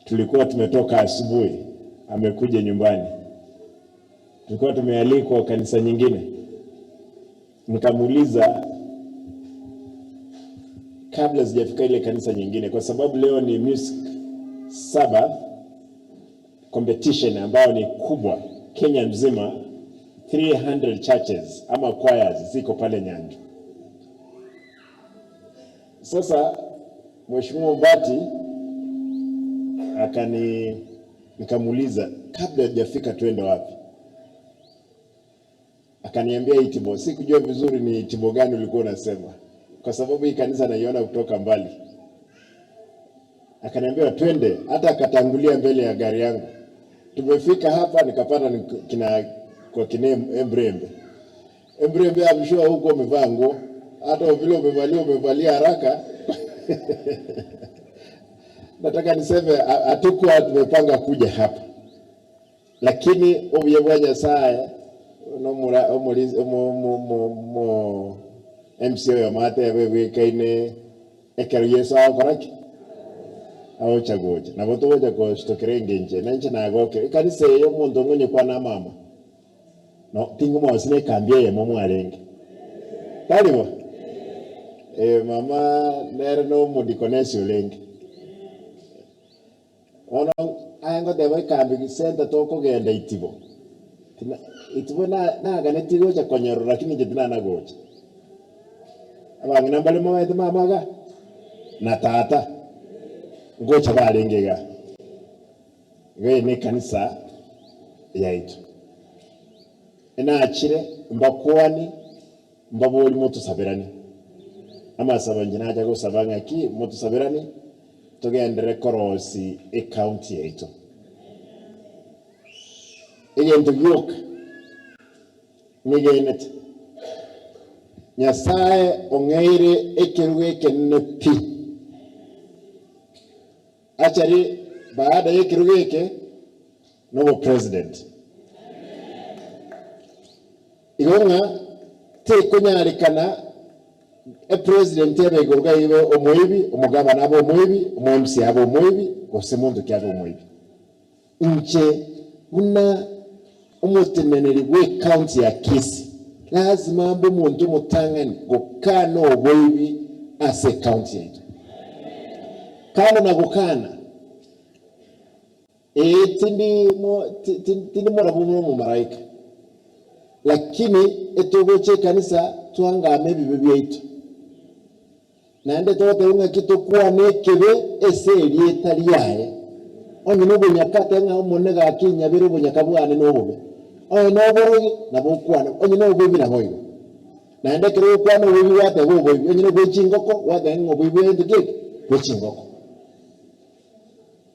Tulikuwa tumetoka asubuhi, amekuja nyumbani. Tulikuwa tumealikwa kanisa nyingine, nikamuuliza kabla sijafika ile kanisa nyingine, kwa sababu leo ni music Sabbath competition ambayo ni kubwa Kenya mzima, 300 churches ama choirs ziko pale Nyanjo. Sasa Mheshimiwa Mbati akani, nikamuuliza kabla hajafika twende wapi? Akaniambia Itibo. Sikujua vizuri ni Itibo gani ulikuwa unasema, kwa sababu hii kanisa naiona kutoka mbali. Akaniambia twende, hata akatangulia mbele ya gari yangu. Tumefika hapa nikapata ni kina kwa kine Embrembe. Embrembe, I'm sure huko umevaa nguo, hata vile umevalia umevalia haraka. Nataka niseme hatukuwa tumepanga kuja hapa, lakini obuya bwa Nyasaye nomura omorinzi omo mo mo mo MC oyomo atebe bwekaine ekero Yeso agokora ki? Agocha gocha. Nabo togocha gochitokera engencho eye, na inche nagokire. Ekanisa eye omonto ng'onye kwana amama. No ting'omosi na ekambi eyemo mwarenge. Tari bo? Eh, mama nere no omodikonesi orenge. Bono aye ngoteba ekambi center tokogenda Itibo. Tina Itibo na naganetie gocha konyorora lakini inche tinana gocha. Abang'ina mbare moete mama igaa, na tata, ngocha barenge igaa. Iga eye nekanisa yaito. Nachire mbakwani mbabori motosaberanie. Amasabo inche nacha gosaba ng'aki motosaberanie togenderere korosi ecounty yaito. Egento gioka nyegenete, Nyasae ong'eire ekerugo ekenene pi. Actually baada y'ekerogo eke nobo president. Igo ng'a tekonyarekana epresident ebe igoro iga ibe omoibi, omogavana abe omoibi, omo MCA abe omoibi, gose monto ki abe omoibi. Inche buna omoteneneri bw'ecounty ya Kisii lazima mbe omonto omotang'ani gokana oboibi ase ecounty yaito. Kando na gokana, ee tindi mo tindi morabwo buna omomalaika, lakini etogocha ekanisa twangame ebibe biaito. Naende togoteba ng'aki tokwane ekebe ase erieta riaye. Onye nobonyaka, teba ng'a Omonene gaki inyabere obonyaka bwane nobobe. Onye noborogi, nabo okwane, onye noboibi naboigo. Naende ekero ogokwana oboibi gwateba oboibi, onye nobwe chingoko, gwateba ng'a oboibi bw'egento ki eke? Bwe chingoko.